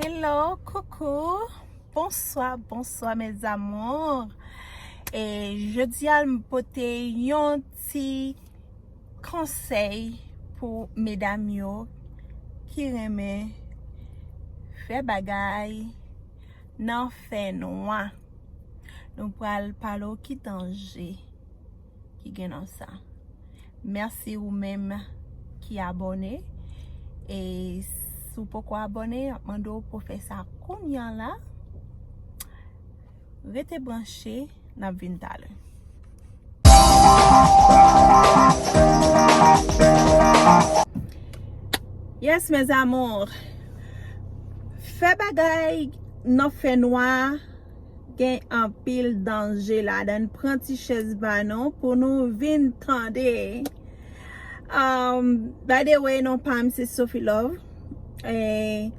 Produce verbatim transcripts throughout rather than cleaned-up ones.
Hello, coucou. Bonsoir, bonsoir mes amours. E jodi a m pote yon ti konsèy pou medam yo ki renmen fè bagay nan fè nwa. Nou pral pale w ki danje ki gen nan sa. Mèsi ou menm ki abòne. E si w poko abòne, m ap mande w pou w fè sa kounya la. Rete branche, n ap vin talè. Yes, mes amours. Fè bagay nan fè nwa gen anpil danje ladan. Pran ti chèz ba nou pou nou vin tande. Um, by the way, non pa m se Sophie Love. E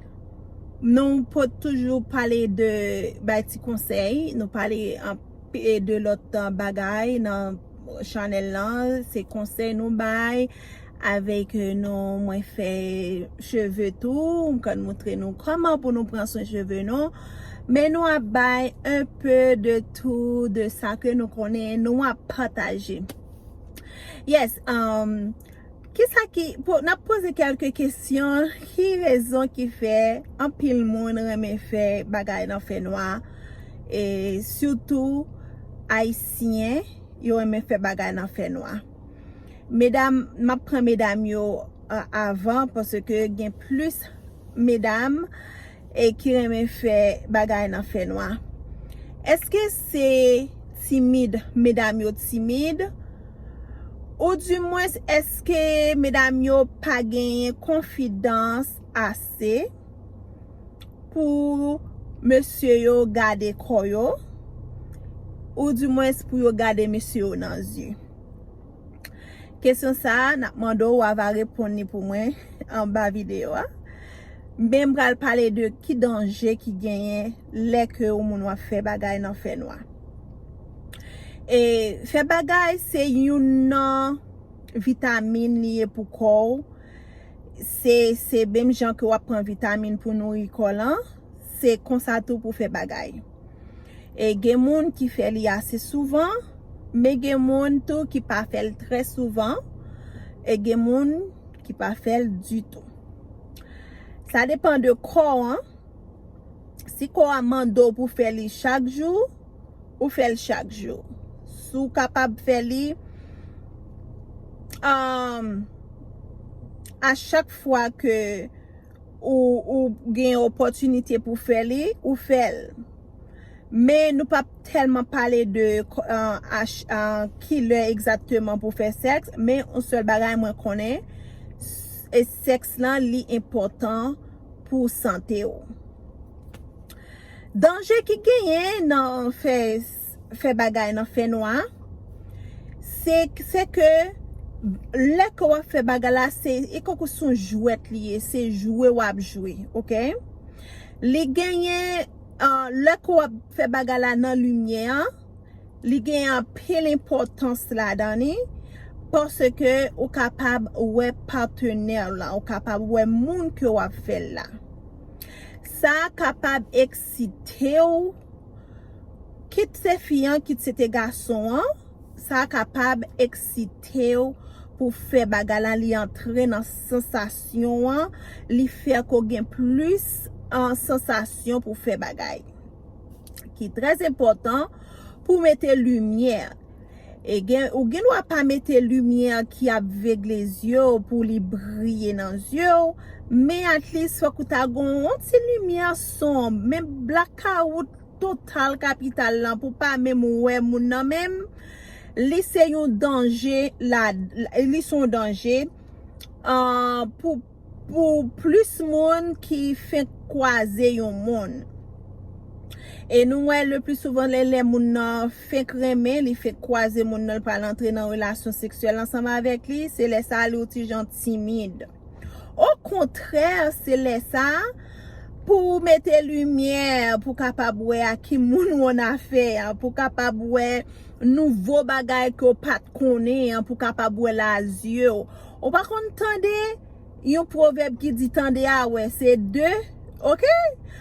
nou pot toujou pale de bay ti konsèy. Nou pale anp-, e de lòt, uh, bagay nan chanèl lan. Se konsèy nou bay avèk, euh, nou, mwen fè cheve tou, m konn montre nou kòman pou nou pran swen cheve nou. Men nou ap bay un peu de tout de sa ke nou konnen, nou ap pataje. Yes, um, kisa ki, pou, n ap poze kèlke kesyon, ki rezon ki fè anpil moun renmen fè bagay nan fè nwa, e sitou Ayisyen, yo renmen fè bagay nan fè nwa. Medam, m ap pran medam yo, a-, avan, paske gen plis medam, e ki renmen fè bagay nan fè nwa. Èske se timid, medam yo timid? Oudimwens, èske medam yo pa genyen konfidans ase pou mesye yo gade kò yo? Oudimwens pou yo gade mesye yo nan zye? Kesyon sa a, n ap mande w, w a va reponn li pou mwen anba videyo a. Men m pral pale de ki danje ki genyen lè ke yon moun w ap fè bagay nan fè nwa. E fè bagay se youn nan vitamin li ye pou kò w. Se, se menm jan ke w ap pran vitamin pou nouri kò lan, se konsa tou pou fè bagay. E gen moun ki fè li ase souvan, men gen moun tou ki pa fè l trè souvan, e gen moun ki pa fè l ditou. Sa depann de kò an. Si kò a mande w pou fè li chak jou, ou fè l chak jou. Si w kapab fè li, um, a chak fwa ke ou, ou gen opòtinite pou fè li, ou fè l. Men nou p ap tèlman pale de, uh, a ch-, uh, kilè egzakteman pou fè sèks, men yon sèl bagay mwen konnen, s-, e sèks lan li enpòtan pou sante w. Danje ki genyen nan fè, fè bagay nan fè nwa, se, se ke lè ke w ap fè bagay la, se, e konkou se yon jwèt li ye, se jwe w ap jwe, oke? Li genyen, ah, lè ke w ap fè bagay la nan limyè an, li gen anpil enpòtans ladan li, paske ou kapab wè patnè w lan, ou kapab wè moun ke w ap fè l la. Sa kapab eksite w, kit se fi an, kit se te gason an, sa kapab eksite w pou fè bagay la, li antre nan sansasyon an, li fè ke w gen plis, ah, sansasyon pou fè bagay. Ki trè enpòtan pou mete limyè. E gen, ou gen dwa pa mete limyè ki ap vegle zye w pou li briye nan zye w, men at least fòk ou ta gon yon ti limyè sonb, men blakawout total kapital lan pou pa menm wè moun nan menm, li se yon danje la, li se yon danje, ah, pou, pou plis moun ki fenk kwaze yon moun. E nou wè le pli souvan lè, lè moun nan fenk renmen, li fenk kwaze moun nan, li pral antre nan relasyon seksyèl ansanm avèk li, se lè sa li yon ti jan timid. Okontrè, se lè sa pou w mete limyè, pou w kapab wè a ki moun w annafè, pou w kapab wè nouvo bagay ke w pa t konnen an, pou w kapab wè l a zye w. Ou pa konn tande yon pwovèb ki di, tande a wè, se de, Ok?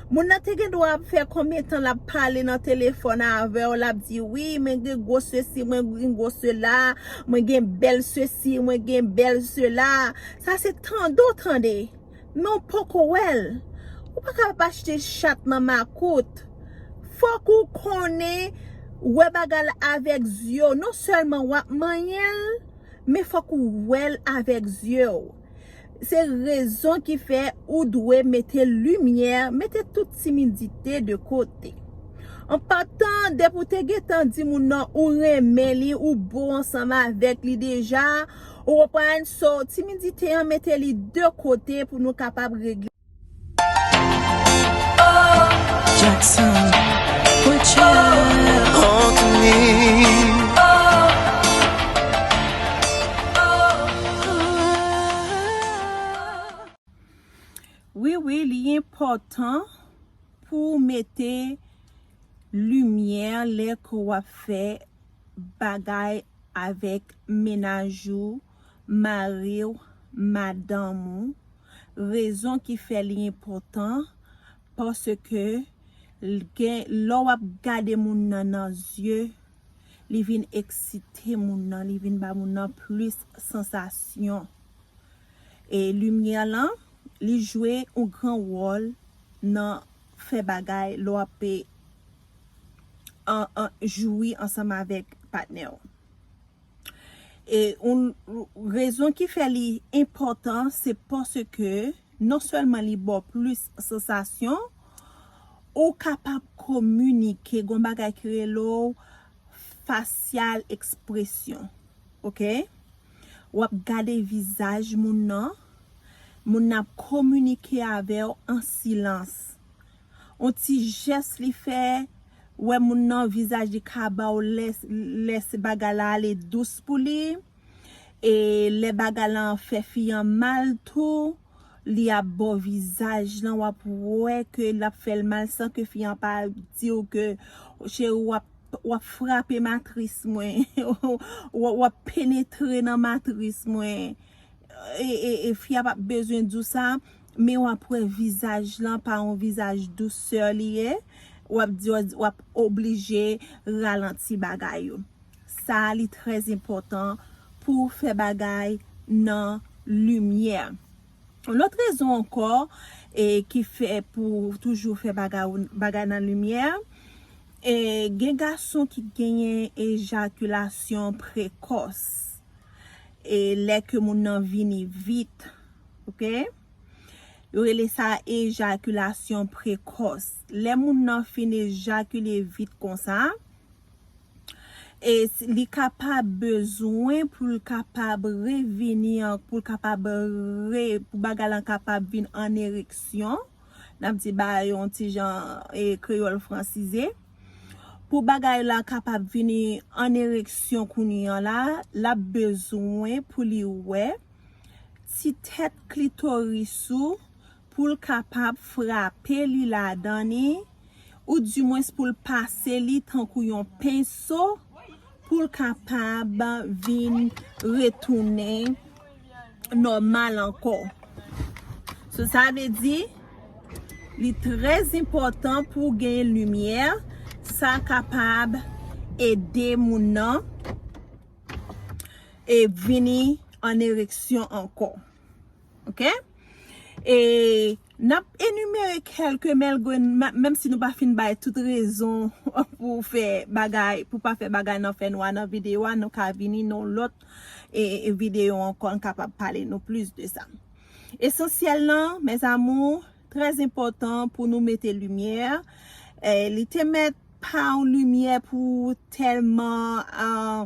Moun nan te gen dwa ap fè konbyen tan l ap pale nan telefòn avè w, l ap di, "Wi, mwen gen gwo sesi, mwen gen gwo sela, mwen gen bèl sesi, mwen gen bèl sela." Sa se tande w tande. Men w poko wè l. Ou pa kapab achte chat nan makout. Fòk ou konnen wè bagay la avèk zye w. Non sèlman w ap manyen l, men fòk ou wè l avèk zye w. Se rezon ki fè ou dwe mete limyè, mete tout timidite de kote. An patan, depi w te gentan di moun nan ou renmen li, ou bo ansanm avèk li deja, ou konprann? So, timidite an, mete li de kote pou nou kapab regle. Jackson, put your hand on me. Wi, wi, li enpòtan pou w mete limyè lè ke w ap fè bagay avèk mennaj ou, mari w, madanm ou. Rezon ki fè li enpòtan, paske l gen, lè w ap gade moun nan nan zye, li vin eksite moun nan, li vin ba moun nan plis sansasyon. E limyè lan, li jwe yon gran wòl nan fè bagay lè w ap, e, an, an, jwi ansanm avèk patnè w. E yon rezon ki fè li enpòtan, se paske non sèlman li ba w plis sansasyon, ou kapab kominike, gon bagay ki rele w facial expression, ok? W ap gade vizaj moun nan, moun nan ap kominike avè w an silans. On ti jès li fè, wè moun nan vizaj li ka ba w lè, lè se bagay la ale dous pou li, e lè bagay lan fè fi an mal tou, li ap ba w vizaj lan, w ap wè ke l ap fè l mal san ke fi an pa di w ke, cheri, w ap, w ap frape matris mwen, w, w ap penetre nan matris mwen. E, e, e fi a p ap bezwen di w sa, men w ap wè vizaj lan pa yon vizaj dousè li ye, w ap di, w ap oblije ralanti bagay yo. Sa a, li trè enpòtan pou w fè bagay nan limyè. Yon lòt rezon ankò, e, ki fè pou w toujou fè bagay, bagay nan limyè, e, gen gason ki genyen ejakilasyon prekòs, e, lè ke moun nan vini vit, ok? Yo rele sa ejakilasyon prekòs. Lè moun nan fin ejakile vit konsa, e s-, li kapab bezwen pou l kapab revini an, pou l kapab re-, pou bagay lan kapab vin an ereksyon. N ap di bagay yon ti jan, e, kreyòl fransize. Pou bagay la kapab vini an ereksyon kounye an la, l ap bezwen pou li wè ti tèt klitoris ou pou l kapab frape li ladan li, oudimwens pou l pase li tankou yon penso, pou l kapab vin retounen nòmal ankò. So, sa vle di, li trè enpòtan pou w gen limyè, sa kapab ede moun nan e vini an ereksyon ankò. Ok? E n ap enimere kèlke, menm si nou pa fin bay tout rezon pou fè bagay, pou pa fè bagay nan fènwa nan videyo a, nou ka vini nan lòt, e, e videyo ankò, n kapab pale nou plis de sa. Esansyèl lan, mes amours, trè enpòtan pou nou mete limyè. E, li te mèt pa yon limyè pou tèlman, ah,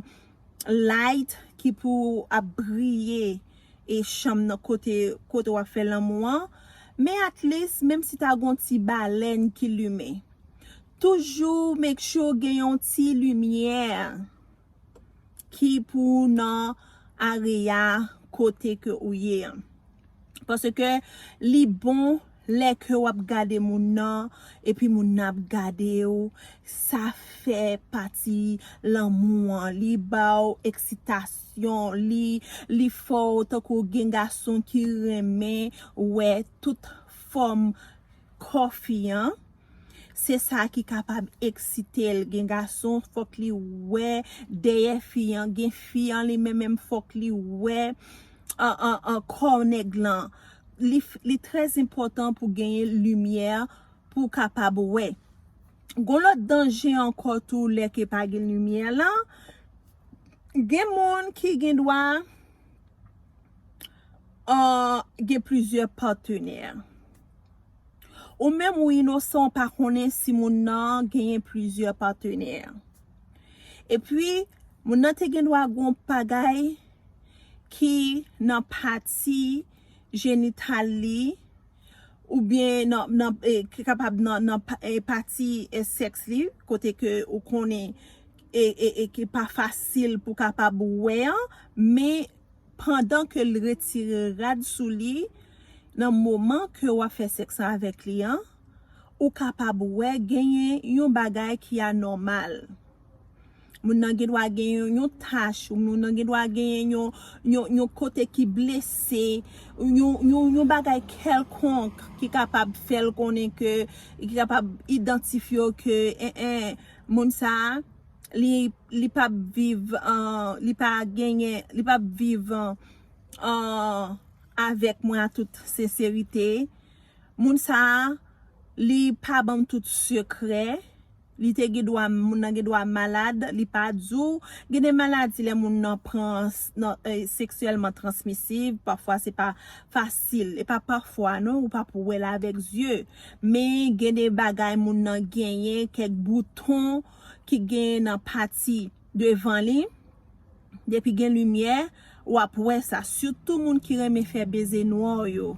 light ki pou ap briye e chanm nan kote, kote w ap fè lanmou an. Men at least, menm si ta gon ti balèn ki limen, toujou make sure gen yon ti limyè ki pou nan area kote ke ou ye an. Paske li bon lè ke w ap gade moun nan, epi moun nan ap gade w, sa fè pati lanmou an. Li ba w eksitasyon, li, li fè w tankou gen gason ki renmen wè tout fòm kò fi an. Se sa ki kapab eksite l. Gen gason, fòk li wè dèyè fi an. Gen fi an li menm, menm fòk li wè an, an, an kò nèg lan. Li, li trè enpòtan pou genyen limyè pou w kapab wè. Gon lòt danje ankò tou lè ke pa gen limyè lan. Gen moun ki gen dwa uh, gen plizyè patenè. Ou menm ou inosan, ou pa konnen si moun nan genyen plizyè patenè. Epi, moun nan te gen dwa gon bagay ki nan pati jenital li, oubyen nan, nan, eh, ki kapab nan, nan pa- eh, pati eh, sèks li, kote ke ou konnen e, e, e ki pa fasil pou kapab wè an, men pandan ke l retire rad sou li, nan moman ke w ap fè sèks avèk li an, ou kapab wè genyen yon bagay ki anòmal. Moun nan gen dwa gen yon, yon tach, moun nan gen dwa gen yon, yon, yon kote ki blese, yon, yon, yon bagay kèlkonk ki kapab fè l konnen ke, ki kapab idantifye w ke, en, en, moun sa a, li, li p ap viv, uh, li pa genyen, li p ap viv uh, uh, avèk mwen an tout senserite. Moun sa a, li pa ban m tout sekrè. Li te gen dwa, moun nan gen dwa malad, li pa di w. Gen de maladi lè moun nan pran s- nan, eh, seksyèlman transmisib, pafwa se pa fasil. E pa pafwa non, ou p ap wè l avèk zye. Men gen de bagay moun nan genyen, kèk bouton ki genyen nan pati devan li. Depi gen limyè, w ap wè sa. Sitou moun ki renmen fè beze nwa yo.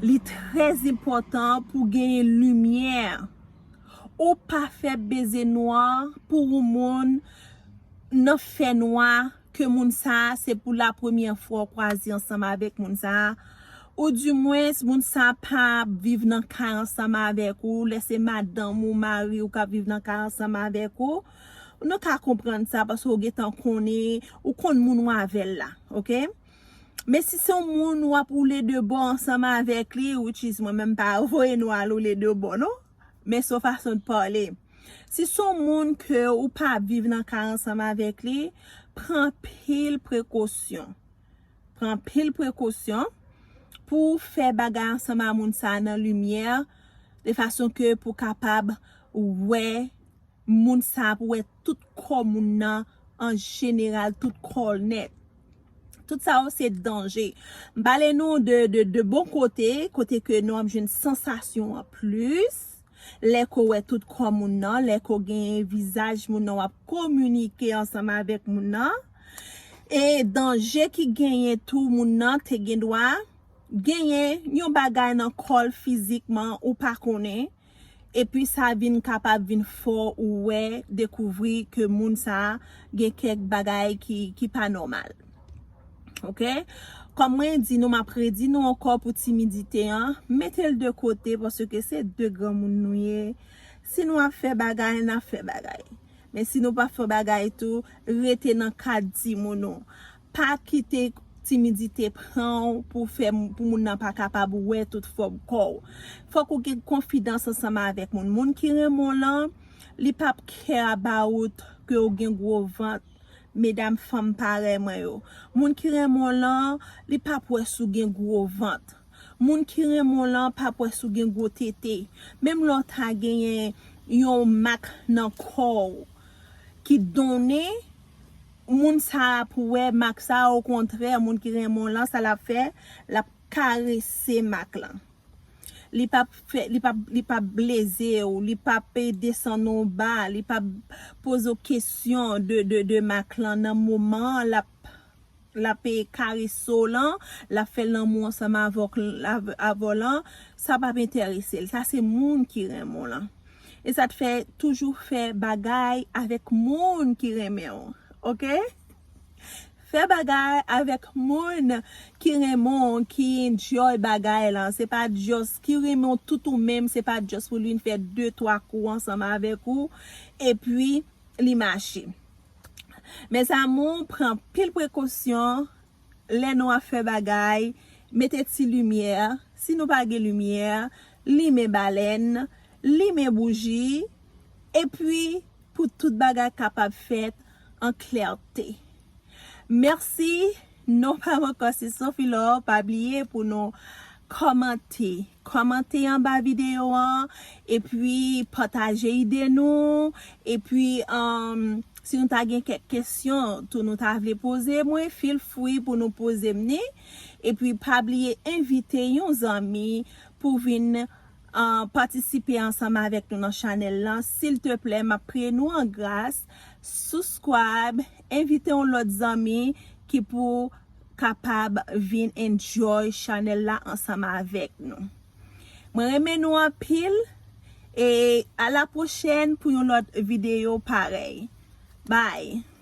Li trè enpòtan pou genyen limyè. Ou pa fè beze nwa pou yon moun nan fè nwa ke moun sa a se pou la premyè fwa w kwaze ansanm avèk moun sa a. Ou dimwens, moun sa a pa ap viv nan kay ansanm avèk ou, lè se madanm ou, mari ou k ap viv nan kay ansanm avèk ou. Nou ka konprann sa paske ou gentan konnen, ou konn moun ou avè l la, oke? Men si se yon moun w ap woule de bò ansanm avèk li, which is mwen menm pa voye nou al woule de bò non, men se yon fason de pale. Si se yon moun ke ou pa viv nan kay ansanm avèk li, pran anpil prekosyon. Pran anpil prekosyon pou w fè bagay ansanm a moun sa a nan limyè, de fason ke pou w kapab wè moun sa a, pou w wè tout kò moun nan an jeneral, tout kò l nèt. Tout sa yo se danje. M pale nou de, de, de bon kote, kote ke nou ap jwenn sansasyon an plis. Lè ke w wè tout kò moun nan, lè ke w gen vizaj moun nan, w ap kominike ansanm avèk moun nan. E danje ki genyen tou, moun nan te gen dwa genyen yon bagay nan kò l fizikman ou pa konnen. Epi sa vin kapab vin fè w wè, dekouvri ke moun sa a gen kèk bagay ki, ki pa nòmal. Oke? Kòm mwen di nou, m ap redi nou ankò pou timidite an, mete l de kote paske se de granmoun nou ye. Si nou ap fè bagay, n ap fè bagay. Men si nou pa fè bagay tou, rete nan kad timoun ou. Pa kite timidite pran w pou fè pou moun nan pa kapab wè tout fòm kò w. Fòk ou gen konfidans ansanm avèk moun. Moun ki renmen w lan, li p ap care about ke w gen gwo vant. Medam, fanm parèy mwen yo. Moun ki renmen w lan, li p ap wè si w gen gwo vant. Moun ki renmen w lan p ap wè si w gen gwo tete. Menm lè w ta genyen yon mak nan kò w ki donnen, moun sa a ap wè mak sa a, okontrè, moun ki renmen w lan, sa l ap fè, l ap karese mak lan. Li p ap fè, li p ap, li p ap bleze w, li p ap desann ou ba, li p ap poze w kesyon de, de, de mak lan nan moman l ap l ap karese w lan, l ap fè lanmou ansanm avè w lan, sa p ap enterese l. Sa se moun ki renmen w lan. E sa t fè toujou fè bagay avèk moun ki renmen w. Oke? Fè bagay avèk moun ki renmen w, ki enjoy bagay lan. Se pa just ki renmen w tout ou menm, se pa just pou l vin fè de twa kou ansanm avèk ou, epi li mache. Mes amours, pran pil prekosyon lè nou ap fè bagay, mete ti limyè. Si nou pa gen limyè, limen balèn, limen bouji, epi pou tout bagay kapab fèt an klète. Mèsi, non pa m ankò se Sophie Laure, pa bliye pou nou kòmante. Kòmante anba videyo an, epi pataje ide nou, epi um, si nou ta gen kèk kesyon tou nou ta vle poze mwen, feel free pou nou poze m ni. Epi pa bliye envite yon zanmi pou vin uh, patisipe ansanm avèk nou nan chanèl lan. Silteplè, m ap priye nou an gras, subscribe, envite yon lòt zanmi ki pou kapab vin enjoy chanèl la ansanm avèk nou. Mwen renmen nou anpil e a la pwochèn pou yon lòt videyo parèy. Bye!